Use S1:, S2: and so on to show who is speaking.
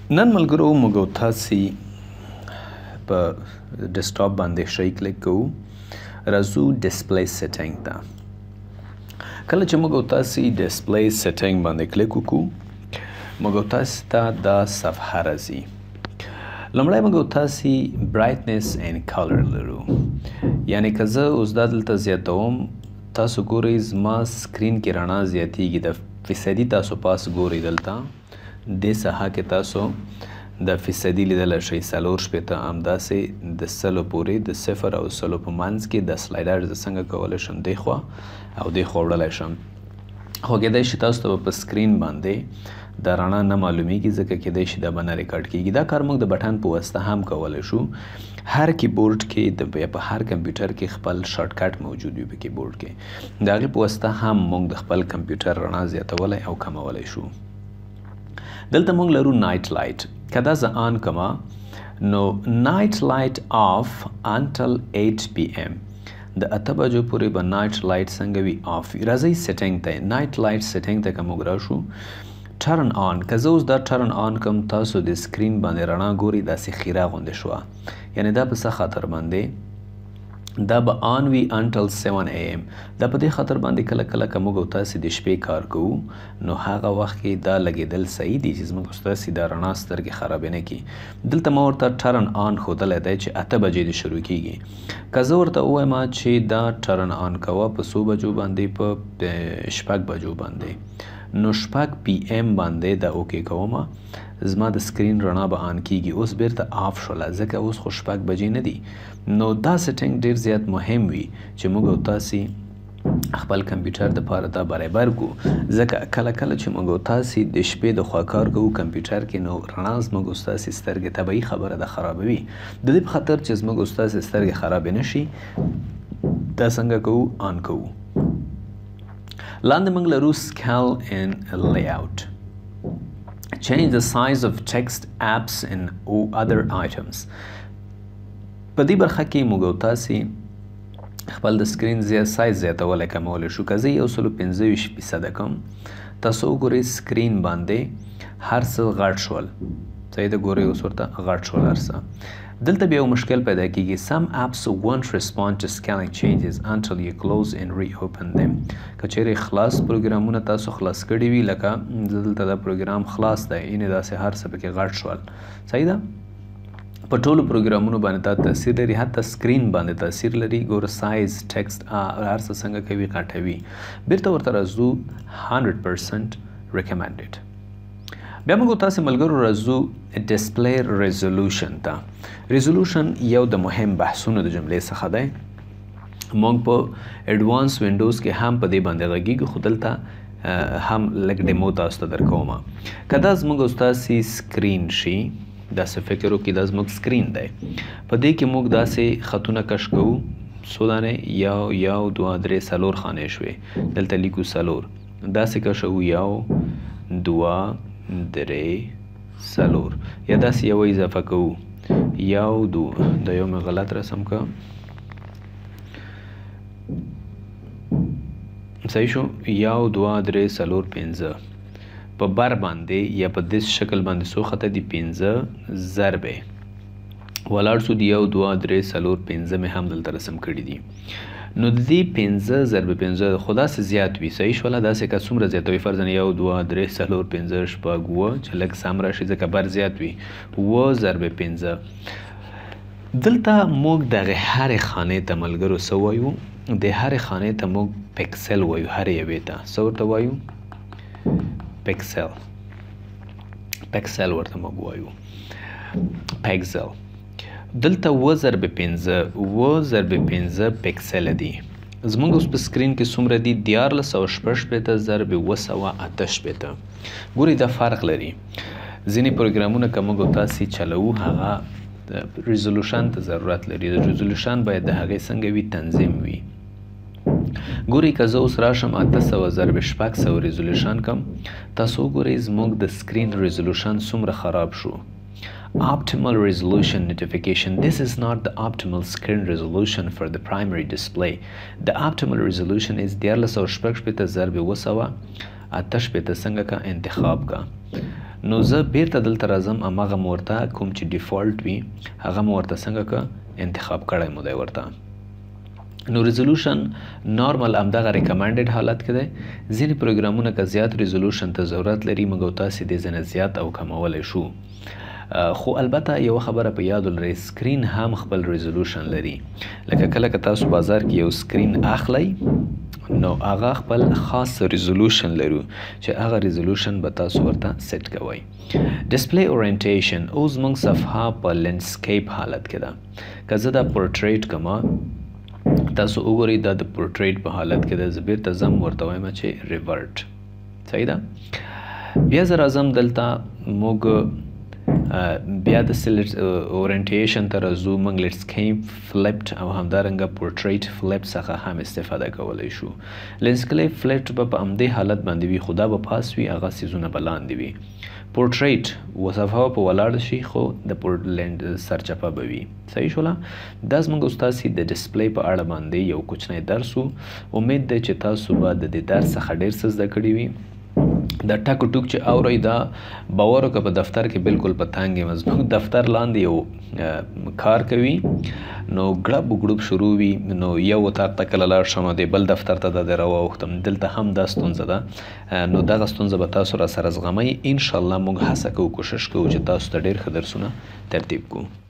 S1: نن ملګرو موږ او تاسې په ډیسکټاپ باندې ښی کلیک کوو، راځو display setting ته. کله چې موږ او تاسې display setting باندې کلیک وکړو، موږ او تاسې ته دا صفحه راځي. لومړی موږ او تاسې brightness and color لرو، یعنی که زه اوس دا دلته زیاتوم، تاسو ګورئ زما screen کې رڼا زیاتیږي. د فیصدي تاسو پاس ګورئ، دلته دې ساحه کې تاسو د فیصدي لیدلی شئ، 64، همداسې د 100 پورې، د 0 او 100 په منځ کې د slider زه څنګه کولی شم دې خوا او دې خوا وړلی شم. خو کیدای شي تاسو ته به په screen باندې د رڼا نه معلومیږي، ځکه کیدای شي دا به نه ریکارډ کیږي. دا کار موږ د بټن په واسطه هم کولی شو. هر کیبورډ کې یا په هر کمپیوټر کې خپل shortcut موجود وي په کیبورډ کې، د هغې په واسطه هم موږ د خپل کمپیوټر رڼا زیاتولی او کمولی شو. دلته موږ لرو night light. که دا زه on کړم، نو night light off until 8 PM، د 8 بجو پورې به night light څنګه وي؟ off وي. راځئ setting ته، night light setting ته که موږ راشو، turn on، که زه اوس دا turn on کړم، تاسو د screen باندې رڼا ګورئ، داسې خیره غوندې شوه. یعنی دا په څه خاطر باندې دا به on وي؟ until 7 AM. دا په دې خاطر باندې کله کله که موږ او تاسې د شپې کار کوو، نو هغه وخت کې دا لګېدل صحیح دي چې زموږ او ستاسې دا رڼا سترګې خرابې نه کړي. دلته ما ورته turn on ښودلی دی چې 8 بجې دې شروع کیږي. که زه ورته ووایم چې دا turn on کوه په څو بجو باندې؟ په 6 بجو باندې، نو 6 PM باندې دا okay کوم، زما د screen رڼا به on کیږي. اوس بیرته off شوله، ځکه اوس خو 6 بجې نه دي. نو دا setting ډیر زیات مهم وي چې موږ او تاسې خپل کمپیوټر د پاره دا برابر کو، ځکه کله کله چې موږ او تاسې د شپې د خوا کار کوو کمپیوټر کې، نو رڼا زموږ او ستاسې سترګې طبیعي خبره ده خرابوي. د دې په خاطر چې زموږ او ستاسې سترګې خرابې نه شي، دا څنګه کوو؟ on کوو. لاندې موږ لرو scale and layout، change the size of text، apps and other items. په دې برخه کې موږ او تاسې خپل د screen size زیاتولی کمولی شو. که زه 125% کوم، تاسو وګورئ screen باندې هر څه غټ شول. صحیح ده؟ ګورئ اوس ورته غټ شول هر څه. دلته بیا یو مشکل پیدا کیږي، some apps won't respond to scaling changes until you close and reopen them. که چیرې خلاص پروګرامونه تاسو خلاص کړي وي، لکه زه دلته دا پروګرام خلاص دی، اینې داسې هر څه پکې غټ شول. صحیح ده؟ په ټولو پروګرامونو باندې دا تاثیر لري، حتی screen باندې تاثیر لري. ګوره size، text، هر څه څنګه کوي؟ غټوي. بیرته ورته راځو 100% recommended. بیا موږ تاسو ملګرو راځو display resolution ته. resolution یو د مهم بحثونو د جملې څخه دی. موږ په advance Windows کې هم په دې باندې غږیږو، خو دلته هم لږ demo تاسو ته درکوم. که دا زموږ او ستاسې screen شي، داسې فکر وکړئ دا زموږ screen دی، په دې کې موږ داسې خطونه کش کوو. څو دانې؟ یو، یو، دوه، درې، څلور خانې شوې. دلته لیکو څلور، داسې کشوو، یو، دوه، درې، څلور، یا داسې یوه اضافه کوو، یو، دوه. دا یو مې غلط رسم که، صحیح شو، یو، دوه، درې، څلور، پنځه. په بر باندې یا په دې شکل باندې څو خطه دي؟ پنځه ضربې ولاړ سو د یو، دوه، درې، څلور، پنځه مې هم دلته رسم کړي دي. نو د دې پنځه ضرب پنځه خو داسې زیات وي. صحیح شوله؟ داسې که څومره زیاتوي، فرضاً یو، دوه، درې، څلور، پنځه، شپږ، اووه، چې لږ سم راشي ځکه بر زیات وي، اووه ضرب پنځه. دلته موږ دغې هرې خانې ته ملګرو څه وایو؟ د هرې خانې ته موږ پکسل وایو. هرې یوې ته څه ورته وایو؟ پکسل. پکسل ورته موږ وایو، پکسل. دلته اووه ضرب پنځه، اووه ضرب پنځه پکسل دي. زموږ اوس په screen کې څومره دي؟ 1366 ضرب 768. ګورئ دا فرق لري. ځینې پروګرامونه که موږ تاسې چلوو، هغه resolution ته ضرورت لري. resolution باید د هغې څنګه وي؟ تنظیم وي. ګورئ که زه اوس راشم 800 ضرب 600 resolution کم، تاسو وګورئ زموږ د screen resolution څومره خراب شو. Optimal resolution notification. This is not the optimal screen resolution for the primary display. The optimal resolution is 1366 ضرب 768. څنګه کا انتخاب کا. نو زه بیرته دلته راځم، هماغه مو ورته کوم چې default وي هغه مو ورته څنګه که انتخاب کړی مو دی ورته. نو resolution normal همدغه recommended حالت کې دی. ځینې پروګرامونه که زیات resolution ته ضرورت لري، موږ او تاسې دې ځینې زیات او کمولی شو. خو البته یوه خبره په یاد ولرئ، screen هم خپل resolution لري. لکه کله که تاسو بازار کې یو screen اخلئ نو هغه خپل خاص resolution لرو چې هغه resolution به تاسو ورته سیټ کوئ. display orientation، اوس موږ صفحه په landscape حالت کې ده. که زه دا پورټریټ کوم، تاسو وګورئ دا د پورټریټ په حالت کې ده. زه بیرته ځم ورته وایم چې revert، صحیح ده. بیا زه راځم دلته، موږ بیا د select orientation ته راځو. موږ landscape flipped او همدارنګه portrait flipped څخه هم استفاده کولی شو. landscape flipped به په همدې حالت باندې وي، خو دا به پاس وي، هغه څیزونه به لاندې وي. پورټریټ و صفحه په ولاړ شي، خو د پورټلینډ سرچپه به وي. صحیح شوله؟ دا زموږ او ستاسې د display په اړه باندې یو کوچنی درس و. امید دی چې تاسو به د دې درس څخه ډېر څه زده کړي وي. دا ټک ټوک چې اورئ دا باور وکړه په دفتر کې بالکل په تنګ یم. زموږ دفتر لاندې یو کار کوي، نو ګړب ګړوب شروع وي، نو یو اتاق ته کله لاړ شم دی بل دفتر ته د راواوښتم، دلته هم دا ستونزه ده. نو دغه ستونزه به تاسو را سره زغمئ. انشاءالله موږ هڅه کوو، کوشش کوو چې تاسو ته ډېر ښه درسونه ترتیب کړو.